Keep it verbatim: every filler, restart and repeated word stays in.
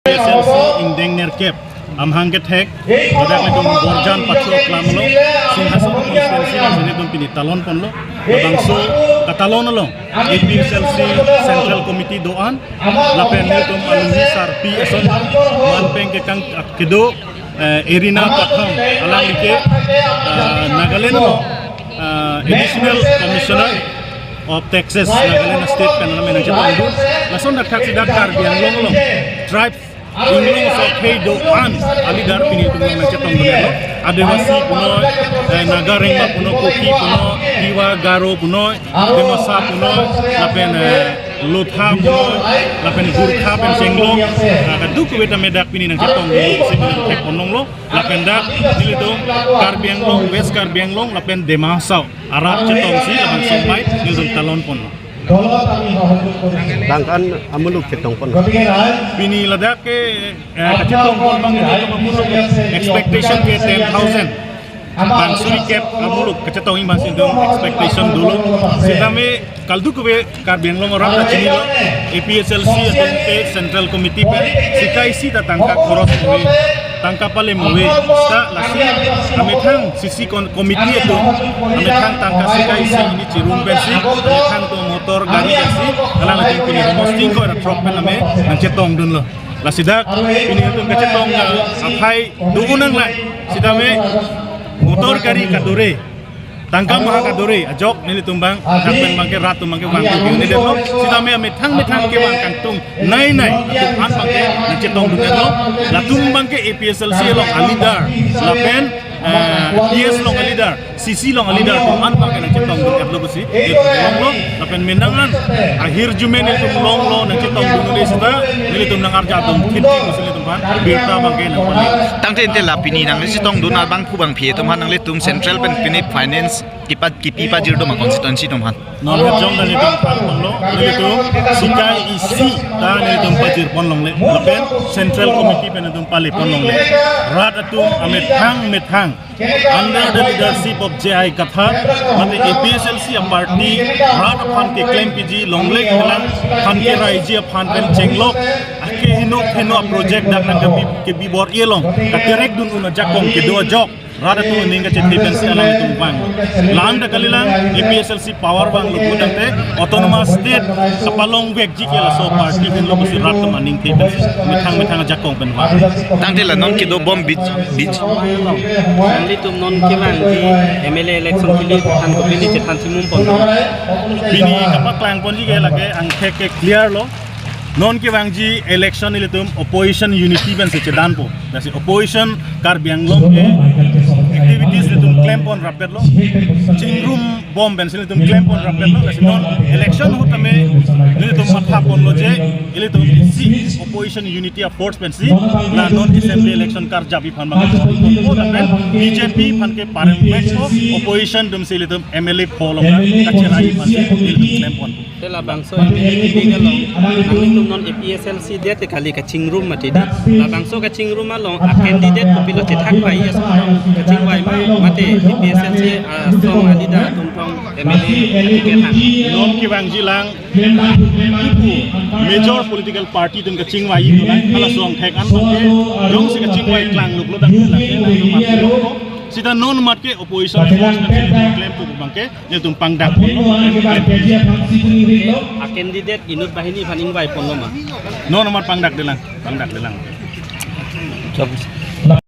A P H L C ingdeng nerkep amahang kethek, ladak nelitum Borjan Pathu Aklam along, Singhason constituency along si nelitum pini talon ponlo. Labangso katalon along A P H L C Central Committee do-an lapen nelitum alumni sarpi ason manpeng kekang kedo, eh, Erina Pathom, alangli ke, eh, Nagaland along, eh, Additional Commissioner of Taxes Nagaland State pen name nangchetongdun. Lason dak thaksi dak Karbi Anglong along tribes inglong sokhei do-an a-leader pini nelitum nangchetongdunlo. Adivasi punoi, eh, Naga Rengma punoi, Kuki punoi, Tiwa Garo punoi, Dimasa punoi, lapen, eh, Lotha punoi, lapen Gorkha pen Chenglong, ah, kadokave tame dak pini nangchetongdun si nelitum thek ponlonglo. Lapen dak nelitum Karbi Anglong, West Karbi Anglong lapen Dima Hasao arat chetongsi labangso amei nelitum talon ponlo. Bang ko-an amuluk chetong pon? Pini ladak ke, eh, kachetong pon abang nelitum amuluk expectation ke ten thousand. Bang suri kep amuluk kachetong abang si nelitum expectation dolo. Sitame kadokave Karbi Anglong arat ta chinilo, A P H L C atum ke Central Committee pen sika isi ta tangka khoros ave, tangka palem ave, sita lasi amethang C C con-, committee atum amethang tangka sika isi hini chirum pensi, amethang atum motor gari pensi, alangtum pini homosting ko ra truck pen name nangchetongdunlo. Lasi dak pini atum kachetong, ah, aphai do-un nanglang, sitame motor gari kadore, tangka maha kadore ajok nelitum abang, dak pen abangke rat atum abangke vang tu gini delo. Sitame amethang methang kevang kangtung nei nei atum an abangke nangchetongdun delo. Latum abangke A P H L C along a-leader lapen, eh, P S along a-leader, C C along a-leader atum an abangke nangchetongdun delo pusi nelitum longlo. Lapen menang an ahirjume nelitum longlo nangchetongdunde sita nelitum nang-arja atum thit pusi nelitum abang birta abangke nangpale. Tangte ante la pini nangchetongdun abang phu bang phi atum aphan nanglitum central pen pini finance kipa kipi pajir do ma constituency atum aphan? Non hajong ta nelitum phan ponlo, nelitum sika isi ta nelitum pajir ponlongle, lapen Central Committee pen nelitum pale ponlongle. Rat atum amethang methang under the leadership of J I Kathar, mate A P H L C a-party rat aphan keklem piji longle kelang aphan ke raiji aphan pen chenglok, ake heno heno a-project dak nang kebi, kebi bor-i along katerek dun un ajakong kedo ajok rat atum aning kachethe pensi alangtum vang. La-an ta kalilang, A P H L C power vanglo putangte autonomous state kapalong vekji ke laso party henlo pusi rat atum aning the pensi methang methang ajakong pen vang. Tangte la non kedo bom bij bij. Nanglitum non kevangji M L A election ke liye than kopine chethan chimum pon? Pini kapaklang ponji ke lake angthek ke clear lo. Non kevangji election nelitum opposition unity pensi chedanpo. Lasi opposition Karbi Anglong ke activities nelitum klem pon rapetlo. Chingrum bom pensi nelitum klem pon rapetlo. Lasi non election ahut tame nelitum matha ponlo je ilitum isi opposition unity a-force pensi la non assembly election karjap aphan abang. Lapen B J P aphan ke parem vekpo, opposition atumsi ilitum M L A pho along kacherai aphansi ilitum klem pon. Te labangso M L A ticket along, nanglitum non A P H L C det te kali kachingrum mati di. Labangso kachingrum along a-candidate kopilo chethak pai aso kachingvai ma, mate A P H L C asong a-leader atum tong M L A ticket hang? Non kevangji lang ipu major political party atum kachingvai dolang, hala asong thek an abangke jongsi kachingvai klang luklo dang lake nangtum mati lo. Sita non amat ke opposition force pensi ilitum klempo abangke nelitum pangdak ponlo. A-candidate inut banghini aphan ingvai ponlo ma? Non amat pangdak delang, pangdak delang.